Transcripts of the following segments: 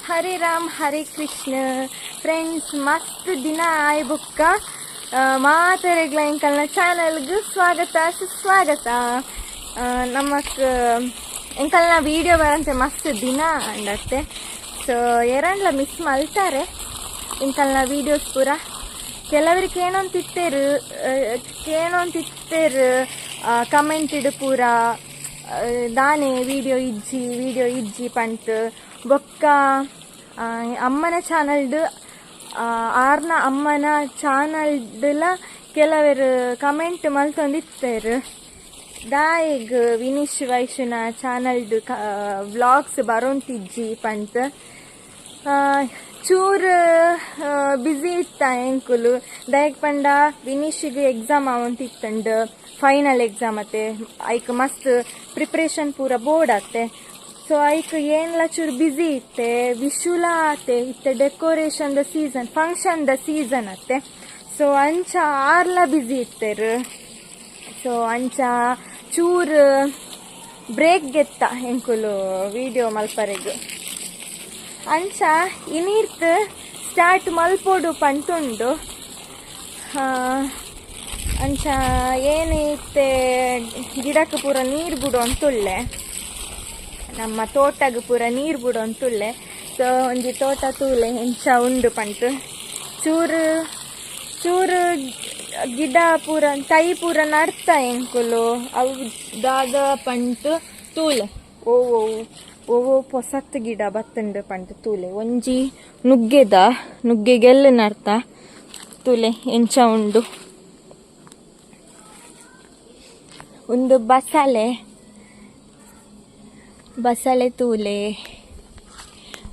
Hare Ram Hare Krishna friends ಮಸ್ತ್ ದಿನ ಆಯ್ ಬುಕ್ಕ ಮಾತೆರೆಗ್ಲ ಎಂಕಲ್ನ ಚಾನಲ್ಗ್ ಸ್ವಾಗತ ಸುಸ್ವಾಗತ. ನಮಕ್ ಎಂಕಲ್ನ ವಿಡಿಯೋ ಬರಂತೆ ಮಸ್ತ್ ದಿನ ಅಂಡತ್ತೆ. ಸೊ ಎರಂಡ್ಲ ಮಿಸ್ ಮಲ್ತಾರೆ ಎಂಕಲ್ನ ವೀಡಿಯೋಸ್ ಪೂರ. ಕೆಲವರಿಗೆ ಏನೊಂತಿತ್ತೇರು ಕೇನೊಂತಿತ್ತೇರು ಕಮೆಂಟ್ ಇಡು ಪೂರ ದಾನೆ ವಿಡಿಯೋ ಇಜ್ಜಿ ವಿಡಿಯೋ ಇಜ್ಜಿ ಪಂಟ್ ಬೊಕ್ಕ ಅಮ್ಮನ ಚಾನಲ್ಡ್ ಆರ್ನ ಅಮ್ಮನ ಚಾನಲ್ಡ್ಲ ಕೆಲವರು ಕಮೆಂಟ್ ಮಲ್ತೊಂದಿತ್ತೇರು ದಾಯೆಗ್ ವಿನೀಶ್ ವೈಶುನ ಚಾನಲ್ಡ್ ವ್ಲಾಗ್ಸ್ ಬರೋಂತಿಜ್ಜಿ ಪಂಟ್. ಚೂರು ಬ್ಯುಸಿ ಇತ್ತ ಎಂಕುಲು ದಾಯೆಗ್ ಪಂಡ ವಿನೀಶಿಗೆ ಎಕ್ಸಾಮ್ ಆವೊಂತಿತ್ತಂಡ್ ಫೈನಲ್ ಎಕ್ಸಾಮ್ ಅತ್ತೆ ಐಕ್ ಮಸ್ತ್ ಪ್ರಿಪ್ರೇಷನ್ ಪೂರ ಬೋರ್ಡ್ ಅತ್ತೆ. ಸೊ ಐಕ್ ಏನ್ಲ ಚೂರು ಬ್ಯುಸಿ ಇತ್ತೆ ವಿಶುಲ ಆತೆ ಇತ್ತೆ decoration the season function the season ಅತ್ತೆ. ಸೊ ಅಂಚ ಆರ್ಲ ಬ್ಯುಸಿ ಇತ್ತೆರ್. ಸೊ ಅಂಚ ಚೂರು ಬ್ರೇಕ್ ಗೆತ್ತ ಎಂಕುಲು ವಿಡಿಯೋ ಮಲ್ಪರೆಗ್. ಅಂಚ ಇನೀರ್ತ್ ಸ್ಟಾರ್ಟ್ ಮಲ್ಪೊಡು ಪಂತುಂಡು. ಅಂಚ ಏನಿತ್ತೆ ಗಿಡಕ್ಕೆ ಪೂರ ನೀರು ಬಿಡು ಅಂತುಳ್ಳೆ, ನಮ್ಮ ತೋಟಗ್ ಪೂರ ನೀರು ಬಿಡು ಅಂತುಳ್ಳೆ. ಸೊ ಒಂಜಿ ತೋಟ ತೂಲೆ ಎಂಚ ಉಂಡು ಪಂತು. ಚೂರು ಚೂರು ಗಿಡ ಪೂರ ತೈ ಪೂರ ನಡ್ತ ಎಂಕುಲು ಅವು ದಾದ ಪಂತು ತೂಲೆ. ಓ ಓ ಓ ಪೊಸತ್ ಗಿಡ ಬತ್ತುಂಡು ಪಂತು ತೂಲೆ. ಒಂಜಿ ನುಗ್ಗೆದ ನುಗ್ಗೆಗೆಲ್ಲ ನಡ್ತ ತೂಲೆ ಎಂಚ ಉಂಡು. ಒಂದು ಬಸಳೆ ಬಸಳೆ ತೂಲೆ.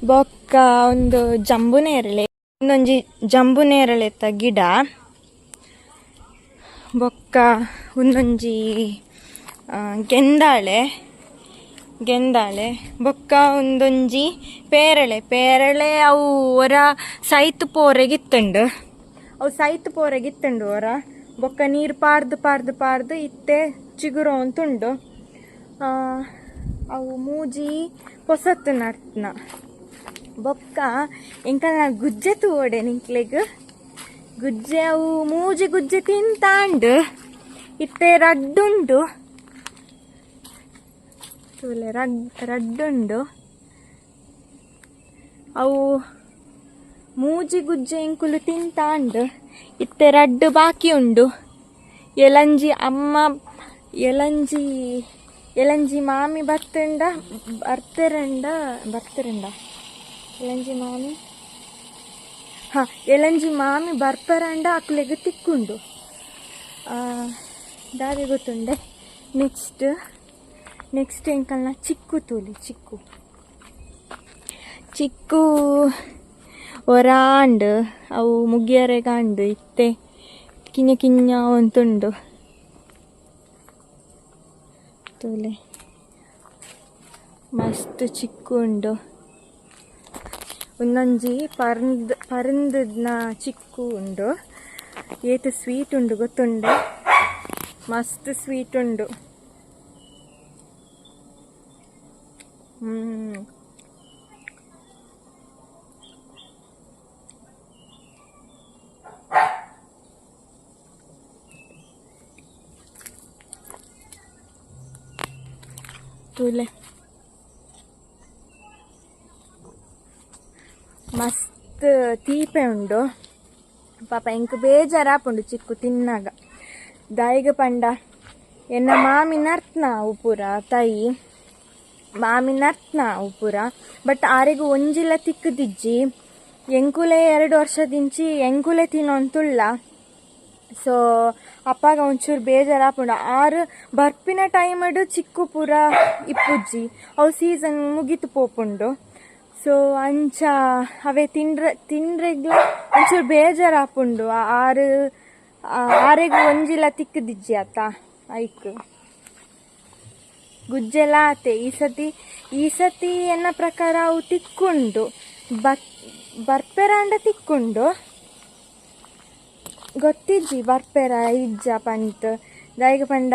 ಬೊಕ್ಕ ಒಂದು ಜಂಬು ನೇರಳೆ, ಒಂದೊಂಜಿ ಜಂಬು ನೇರಳೆತ ಗಿಡ. ಬೊಕ್ಕ ಒಂದೊಂಜಿ ಗೆಂದಾಳೆ ಗೆಂದಾಳೆ. ಬೊಕ್ಕ ಒಂದೊಂಜಿ ಪೇರಳೆ ಪೇರಳೆ. ಅವು ಒರ ಸೈತ್ ಪೋರೆಗಿತ್ತುಂಡು, ಅವು ಸೈತ್ ಪೋರೆಗಿತ್ತುಂಡು ಒರ. ಬೊಕ್ಕ ನೀರು ಪಾರ್ದು ಪಾರ್ದು ಪಾರ್ದು ಇತ್ತೆ ಚಿಗುರು ಅಂತುಂಡು. ಅವು ಮೂಜಿ ಪೊಸತ್ತು ನಡ್ತ್ನ. ಬೊಕ್ಕ ಎಂಕಲ್ನ ಗುಜ್ಜೆ ತೂವೊಡೆ ನಿಂಕ್ಲೆಗ್. ಗುಜ್ಜೆ ಅವು ಮೂಜಿ ಗುಜ್ಜೆ ತಿಂತಾಂಡ್ ಇತ್ತೆ ರಡ್ಡುಂಡು ತೂಲೆ, ರಡ್ಡುಂಡು. ಅವು ಮೂಜಿ ಗುಜ್ಜೆ ಎಂಕುಲು ತಿಂತಾಂಡ್ ಇತ್ತೆ ರಡ್ಡು ಬಾಕಿ ಉಂಡು. ಎಲಂಜಿ ಅಮ್ಮ ಎಲಂಜಿ ಎಲಂಜಿ ಮಾಮಿ ಬರ್ತುಂಡ ಬರ್ತಿರಂಡ ಬರ್ತಿರಂಡ ಎಲಂಜಿ ಮಾಮಿ, ಹಾ ಎಲಂಜಿ ಮಾಮಿ ಬರ್ಪರಂಡ ಅಕ್ಲೆಗ್ ತಿಕ್ಕುಂಡು. ದಾದೆ ಗೊತ್ತುಂಡೆ. ನೆಕ್ಸ್ಟ್ ನೆಕ್ಸ್ಟ್ ಎಂಕಲ್ನ ಚಿಕ್ಕು ತೂಲಿ. ಚಿಕ್ಕು ಚಿಕ್ಕು ಒರಾಂಡ್ ಅವು ಮುಗಿಯರೆಗಾಂಡ್ ಇತ್ತೆ ಕಿഞ്ഞ ಕಿഞ്ഞ ಒಂತುಂಡು ತೂಲೆ. ಮಸ್ತ್ ಚಿಕ್ಕು ಉಂಡು. ಒಂದೊಂಜಿ ಪರ್ಂದ್ ಪರಂದ್ನ ಚಿಕ್ಕು ಉಂಡು. ಏತ್ ಸ್ವೀಟ್ ಉಂಡು ಗೊತ್ತುಂಡೆ, ಮಸ್ತ್ ಸ್ವೀಟ್ ಉಂಡು. ತೂಲೆ ಮಸ್ತ್ ತೀಪೆ ಉಂಡು. ಪಾಪ ಎಂಕ್ ಬೇಜಾರಾಪುಂಡು ಚಿಕ್ಕು ತಿನ್ನಾಗ. ದಾಯಿಗ ಪಂಡ ಎನ್ನ ಮಾಮಿ ನರ್ತ್ನ ಅವು ಪೂರ ತೈ ಮಾಮಿ ನರ್ತ್ನ ಅವು ಪೂರ. ಬಟ್ ಆರೆಗ್ ಒಂಜಿಲ ತಿಕ್ಕುದಿಜ್ಜಿ. ಎಂಕುಲೆ 2 ವರ್ಷದಿಂಚಿ ಎಂಕುಲೆ ತಿನ್ನೊಂತುಳ್ಳ. ಸೊ ಅಪ್ಪಾಗ ಒಂಚೂರು ಬೇಜಾರಾಪುಂಡು. ಆರು ಬರ್ಪಿನ ಟೈಮಡು ಚಿಕ್ಕು ಪೂರ ಇಪ್ಪುಜ್ಜಿ, ಅವು ಸೀಸನ್ ಮುಗಿತು ಪೋಪುಂಡು. ಸೊ ಅಂಚ ಅವೇ ತಿಂಡ್ರೆ ತಿಂಡ್ರೆಗ್ಲ ಒಂಚೂರು ಬೇಜಾರಾಪುಂಡು. ಆರು ಆರೆಗ್ ಒಂಜಿಲ ತಿಕ್ಕುದಿಜ್ಜಿ ಅತ್ತ. ಐಕ್ ಗುಜ್ಜೆಲ ಆತೆ ಈ ಸತಿ. ಈ ಸತಿ ಎನ್ನ ಪ್ರಕಾರ ಅವು ತಿಕ್ಕುಂಡು, ಬರ್ಪೆರಾಂಡ ತಿಕ್ಕುಂಡು. ಗೊತ್ತಿಜ್ಜಿ ಬರ್ಪೆರ ಇಜ್ಜ ಪಂತ್. ದಾಯೆಗ್ ಪಂಡ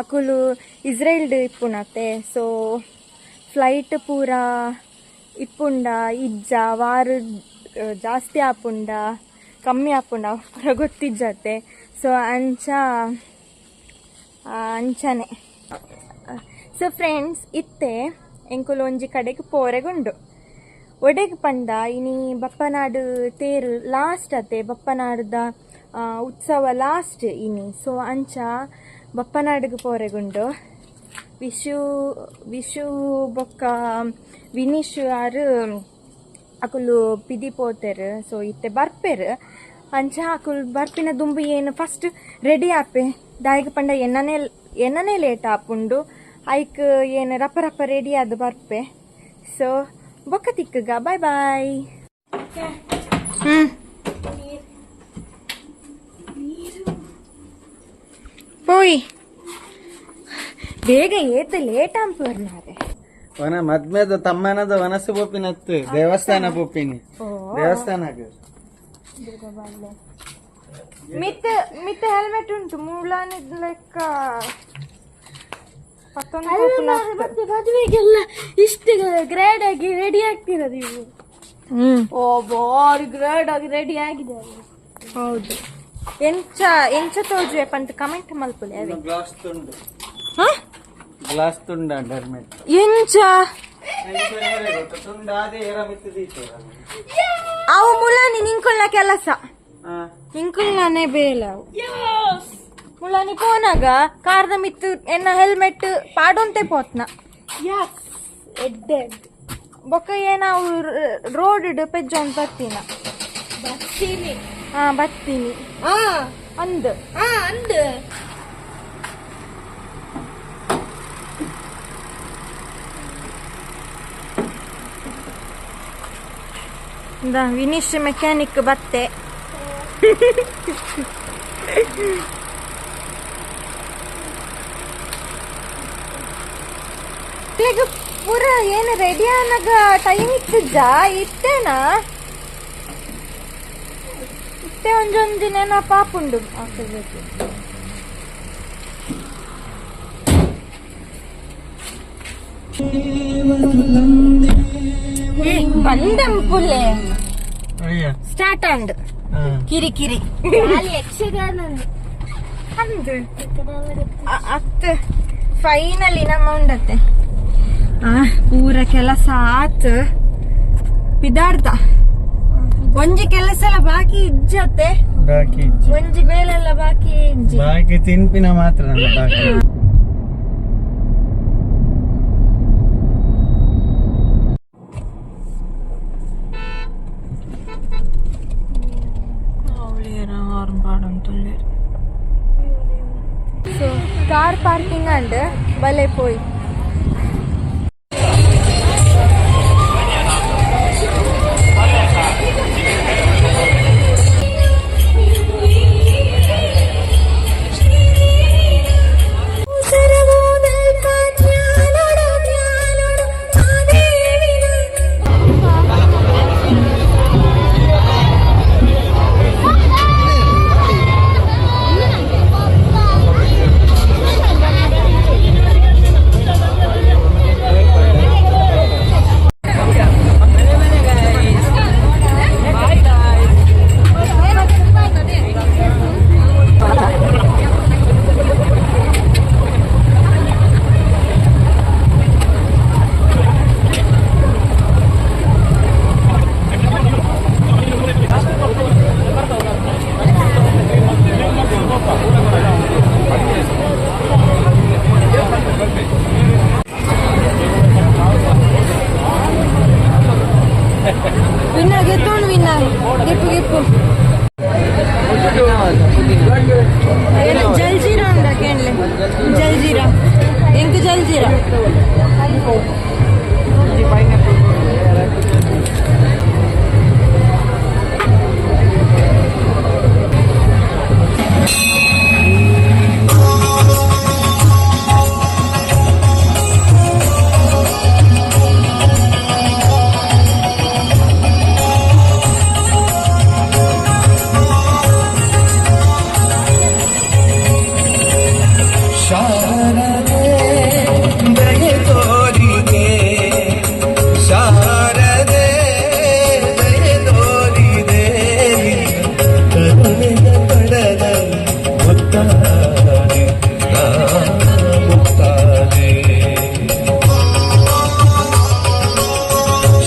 ಅಕುಲು ಇಸ್ರೇಲ್ಡ್ ಇಪ್ಪುನತೆ. ಸೊ ಫ್ಲೈಟ್ ಪೂರ ಇಪ್ಪುಂಡ ಇಜ್ಜ ವಾರ ಜಾಸ್ತಿ ಆಪುಂಡ ಕಮ್ಮಿ ಆಪುಂಡ ಪೂರ ಗೊತ್ತಿಜ್ಜತ್ತೆ. ಸೊ ಅಂಚ ಅಂಚನೆ. ಸೊ ಫ್ರೆಂಡ್ಸ್, ಇತ್ತೆ ಎಂಕುಲು ಒಂಜಿ ಕಡೆಗೆ ಪೋರೆಗುಂಡು. ಒಡೆಗ್ ಪಂಡ ಇನಿ ಬಪ್ಪನಾಡು ತೇರು ಲಾಸ್ಟ್ ಅತ್ತೆ, ಬಪ್ಪನಾಡುದ ಉತ್ಸವ ಲಾಸ್ಟ್ ಇನಿ. ಸೊ ಅಂಚ ಬಪ್ಪನಾಡಿಗೆ ಪೋರೆಗುಂಡು. ವಿಶು ವಿಶು ಬೊಕ್ಕ ವಿನೀಶ್ ಆರು ಅಕುಲು ಪಿದಿ ಪೋತೆರ್. ಸೊ ಇತ್ತೆ ಬರ್ಪೆರ್. ಅಂಚ ಅಕುಲು ಬರ್ಪಿನ ದುಂಬು ಏನು ಫಸ್ಟ್ ರೆಡಿ ಆಪೆ. ದಾಯೆಗ್ ಪಂಡ ಎನ್ನನೆ ಎನ್ನನೆ ಲೇಟ್ ಆಪುಂಡು. ಐಕ್ ಏನು ರಪ ರಪ ರೆಡಿ ಆದ್ ಬರ್ಪೆ. ಸೊ ಬೊಕ್ಕ ತಿಕ್ಕುಗ, ಬಾಯ್ ಬಾಯ್. ಪೋಯಿ ಬೇಗ, ಏತ್ ಲೇಟ್ ಆಂಪುರ್ನಾರೆ. ವನ ಮದ್ಮೆದ ತಮ್ಮನದ ವನಸು ಪೋಪಿನತ್ತು ದೇವಸ್ಥಾನ ಪೋಪಿನಿ ದೇವಸ್ಥಾನಕ್ಕೆ. ಮಿತ್ ಮಿತ್ ಹೆಲ್ಮೆಟ್ ಉಂಟು ಮೂಲಾನ ಲೆಕ್ಕ ಪತ್ತೊಂದು ಪೋಪುನ. ಮತ್ತೆ ಮದುವೆಗೆಲ್ಲ ಇಷ್ಟು ಗ್ರ್ಯಾಡ್ ಆಗಿ ರೆಡಿ ಆಗ್ತೀರಾ ನೀವು? ಓ, ಬಾರಿ ಗ್ರ್ಯಾಡ್ ಆಗಿ ರೆಡಿ ಆಗಿದೆ. ಹೌದು, ಎಂಚ ಎಂಚ ತೋಜುವೆ ಪಂತ ಕಮೆಂಟ್ ಮಲ್ಪುಲೆ ಅವೆ. ಗ್ಲಾಸ್ ತುಂಡು. ಹ? ಗ್ಲಾಸ್ ತುಂಡ ಹೆಲ್ಮೆಟ್. ಎಂಚ? ತುಂಡ ಅದೇ ಏರ ಮಿತ್ತು ದೀತೆ. ಅವು ಮುಲಾನಿ ನಿಂಕುಲ್ನ ಕೆಲಸ, ನಿಂಕುಲ್ನೇ ಬೇಲೆ ಅವು. ಮುಲಾನಿ ಪೋನಾಗ ಕಾರ್ದ ಮಿತ್ತು ಎನ್ನ ಹೆಲ್ಮೆಟ್ ಪಾಡೊಂತೆ ಪೋತ್ನ. ಎಸ್, ಎಡ್ಡೆ. ಬೊಕ್ಕ ಏನಾವು ರೋಡ್ ಪೆಜ್ಜೊಂದು ಬರ್ತೀನ. ಬರ್ತೀನಿ. ಹಾ, ಬರ್ತೀನಿ. ಹಾ. ಅಂದ್. ಹಾ, ಅಂದ್. ಇಂದ ವಿನೀಶ್ ಮೆಕ್ಯಾನಿಕ್ ಬತ್ತೆ. ಈಗ ಪೂರ ಏನು ರೆಡಿ ಆನಾಗ ಟೈಮ್ ಇತ್ತಿಜ್ಜ? ಇತ್ತೇನಾ? ಇತ್ತೆ ಒಂಜೊಂಜಿ ನೆನಪ ಆಪುಂಡು ಆಗ್ತದೆ. ಬಂದಂಪುಲೆ ಸ್ಟಾರ್ಟ್ ಅಂಡ್ ಕಿರಿ ಕಿರಿ. ಖಾಲಿ ಯಕ್ಷಗಾನ. ಅಂದು ಅತ್ ಫೈನಲಿ ನಮ್ಮ ಉಂಡತ್ತೆ. ಆ ಪೂರ ಕೆಲಸ ಆತ್, ಪಿದಾರ್ತ. ಒಂಜಿ ಕೆಲಸ ಎಲ್ಲ ಬಾಕಿ ಇಜ್ಜತ್ತೆ. ಬಾಕಿ ಇಜ್ಜಿ. ಒಂಜಿ ಬೇಲೆಲ್ಲ ಬಾಕಿ ಇಜ್ಜಿ. ಬಾಕಿ ತಿನ್ಪಿನ ಮಾತ್ರ ನನ್ನ ಬಾಕಿ. ಸೊ ಕಾರ್ ಪಾರ್ಕಿಂಗ್ ಅಂಡ್ ಬಲೆ ಪೋಯಿ. ವಿನ್ನ ಗೆತ್ತೋಣು, ವಿನ್ನ ಗೆಪ್ಪು ಗೆಪ್ಪು. ಏನು ಜಲ್ಜೀರಾ ಉಂಡ ಕೇಳಲೆ? ಜಲ್ಜೀರಾ ಎಂಕ್ ಜಲ್ಜೀರಾ.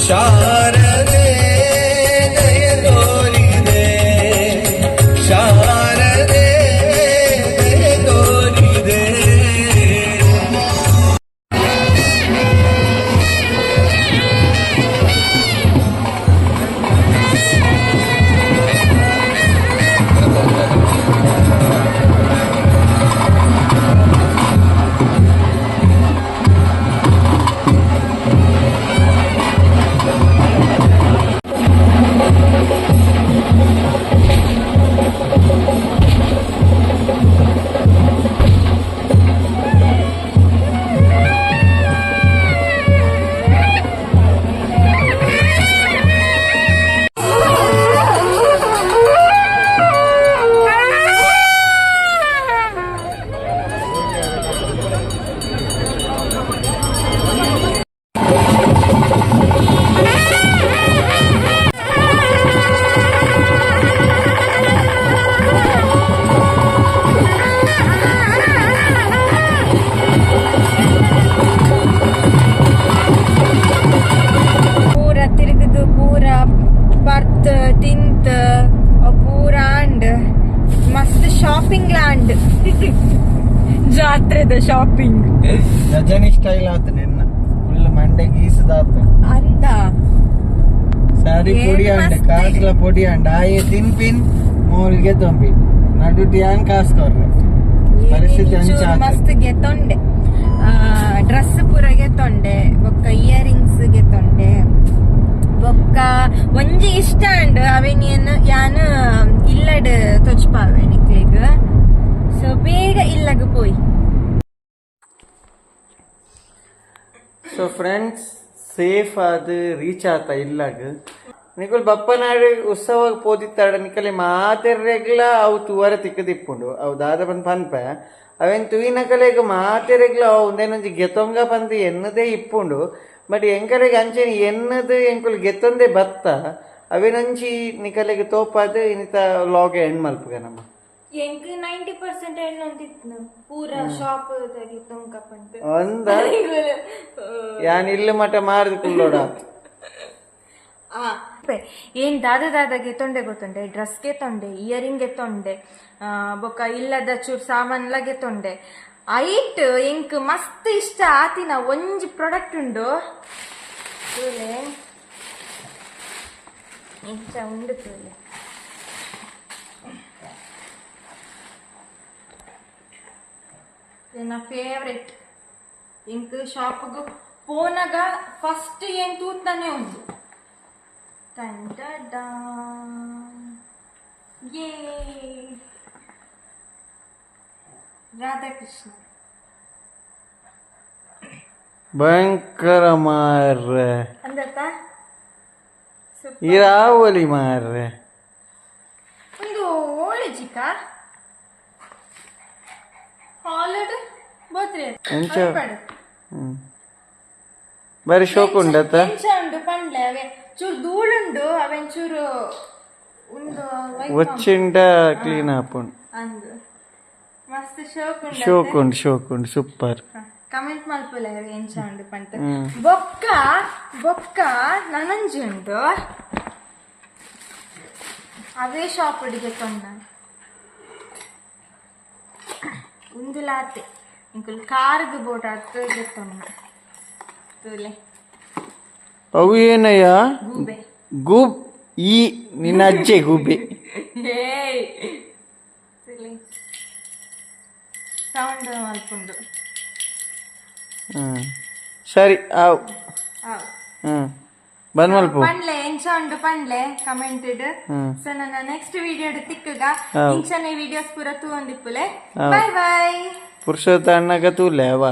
ಶಾರದೆ ದಯ ತೋರಿದೆ, ಶಾರದೆ ದಯ ತೋರಿದೆ. ಪೂರ ತಿರುಗುದು, ಪೂರ ಪರ್ತ್ ತಿಂತ್, ಪೂರ ಅಂಡ್ ಮಸ್ತ್ ಶಾಪಿಂಗ್ ಲ್ಯಾಂಡ್, ಜಾತ್ರೆದ ಶಾಪಿಂಗ್. ರಜನಿ ಸ್ಟೈಲ್ ಆತ ನಿನ್ನ, ಫುಲ್ ಮಂಡೆ ಗೀಸದಾತ. ಅಂದ. ಸಾರಿ. ಏನ್ ಪೊಡಿ ಅಂಡ್ ಮಸ್ತ್. ಕಾಸ್ಲ ಪೊಡಿ ಅಂಡ್ ಆಯೆ ತಿನ್ಪಿನ್ ಮೂಲ್ಗೆ ತೊಂಬಿ ನಡುಟಿ ಯಾನ್ ಕಾಸ್ ಕೊರ್ರೆ ಪರಿಸ್ಥಿತಿ ಅಂಚ ಚೂರು ಆತು. ಮಸ್ತ್ ಗೆತೊಂಡೆ, ಡ್ರೆಸ್ ಪೂರ ಗೆತೊಂಡೆ, ಬೊಕ್ಕ ಇಯರಿಂಗ್ಸ್ ಗೆತೊಂಡೆ. ಬೊಕ್ಕ ಒಂಜಿ ಇಷ್ಟ ಅಂಡ್ ಅವೆನ್ ಏನ್ ಯಾನ್ ಇಲ್ಲಡ್ ತೊಚ್ಪಾವೆ ನಿಕ್ಲೆಗ್. ಸೊ ಬೇಗ ಇಲ್ಲಗ್ ಪೋಯಿ. ಸೊ ಫ್ರೆಂಡ್ಸ್, ಸೇಫ್ ಆದ್ ರೀಚ್ ಆತ ಇಲ್ಲಾಗ. ನಿಕುಲ್ ಬಪ್ಪನಾಡು ಉತ್ಸವ ಪೋದಿತ್ತಾಡ, ನಿಕಲೆ ಮಾತೆರ್ರೆಗ್ಲ ಅವು ತೂವರ ತಿಕ್ಕದಿಪ್ಪುಂಡು. ಅವು ದಾದ ಪಂದ್ ಪನ್ಪೆ, ಅವೇನ್ ತೂಯಿನಕಲೆಗ್ ಮಾತೆರೆಗ್ಲ ಅವು ಉಂದೇನೊಂಜಿ ಗೆತೊಂಗ ಪಂದ್ ಎನ್ನದೇ ಇಪ್ಪುಂಡು. ಬಟ್ ಎಂಕಲೆಗ್ ಅಂಚೆನೆ ಎನ್ನದು ಎಂಕುಲು ಗೆತ್ತೊಂದೇ ಬತ್ತ. ಅವೇನೊಂಜಿ ನಿಕಲೆಗ್ ತೋಪಾದ್ ಇನಿತ ವ್ಲಾಗ್ ಎಂಡ್ ಮಲ್ಪುಗ ನಮ್ಮ. ಎಂಕ್ 90% ಎಣ್ಣೊಂದಿತ್ತು ಪೂರ ಶಾಪ್ ಗೆತೊಂಕ ಪಂದ್. ಒಂದ ಯಾನ್ ಇಲ್ಲು ಮಟ ಮಾರ್ದು ಕುಲ್ಲೋಡ. ಏನ್ ದಾದ ದಾದ ಗೆತೊಂಡೆ ಗೊತ್ತುಂಡೆ? ಡ್ರೆಸ್ ಗೆತೊಂಡೆ, ಇಯರಿಂಗ್ ಗೆತೊಂಡೆ, ಬೊಕ್ಕ ಇಲ್ಲದ ಚೂರ್ ಸಾಮಾನ್ಲ ಗೆತೊಂಡೆ. ಐಟ್ ಎಂಕ್ ಮಸ್ತ್ ಇಷ್ಟ ಆತಿನ ಒಂಜಿ ಪ್ರಾಡಕ್ಟ್ ಉಂಡು, ತೂಲೆ. ಎಂಚ ಉಂಡು ತೂಲೆ. ಎನ್ನ ಫೇವ್ರೆಟ್, ಎಂಕ್ ಶಾಪ್ಗ್ ಪೋನಗ ಫಸ್ಟ್ ಏನ್ ತೂತಾನೆ ಉಂಡು. ಟನ್ ಡಾ. ಯೇ, ರಾಧಾಕೃಷ್ಣ. ಭಯಂಕರ ಮಾರ್ರೆ. ಅಂದತ್ತ? ಇರಾವಲಿ ಮಾರ್ರೆ. ಒಂದು ಓಳೆ ಚಿಕ್ಕ ಹಾಲಡ್ ಬೋತ್ರೆ. ಎಂಚ? ಬಾರಿ ಶೋಕ್ ಉಂಡತ್ತ. ಎಂಚ ಉಂಡು ಪಂಡ್ಲೆ. ಅವೆ ಚೂರು ಧೂಳುಂಡು, ಅವೆನ್ ಚೂರು ಉಂಡು wipe. ಒಚ್ಚಿಂಡ ಕ್ಲೀನ್ ಆಪುಂಡು. ಅಂದು ಮಸ್ತ್ ಶೋಕ್ ಉಂಡು. ಶೋಕ್ ಉಂಡು, ಶೋಕ್ ಉಂಡು, ಸೂಪರ್. ಕಮೆಂಟ್ ಮಲ್ಪುಲೆ ಅವೆ ಎಂಚ ಉಂಡು ಪಂತ. ಬೊಕ್ಕ ಬೊಕ್ಕ ನನಂಜಿ ಉಂಡು, ಅವೇ ಶಾಪ್ ಗೆತೊಂಡ. ಉಂದುಲಾತೆ ಇಂಕುಲು ಕಾರ್ಗ್ ಬೋಟಾತ್ ಗೆತೊಂಡ, ತೂಲೆ. ಅವು ಏನಯ್ಯ? ಗೂಬೆ. ಗೂಬ್ ಈ ನಿನ್ನ ಅಜ್ಜೆ ಗೂಬೆ. ಏಯ್, ತೂಲೆ, ಸೌಂಡ್ ಮಲ್ಪುಂಡು. ಸರಿ, ಆವ್. ಆವ್. ಬಂದ್ ಮಲ್ಪ. ಪಂಡ್ಲೆ, ಎಂಚ ಉಂಡು ಪಂಡ್ಲೆ ಕಮೆಂಟೆಡ್. ಸೊ ನನ್ನ ನೆಕ್ಸ್ಟ್ ವಿಡಿಯೋ ತಿಕ್ಕಗ. ಇಂಚನೆ ವಿಡಿಯೋಸ್ ಪೂರ ತೂವೊಂದಿಪ್ಪುಲೆ. Boy boy. ಪುರುಷೋತ್ತ ಅಣ್ಣಗ ತೂಲೆ ಅವ.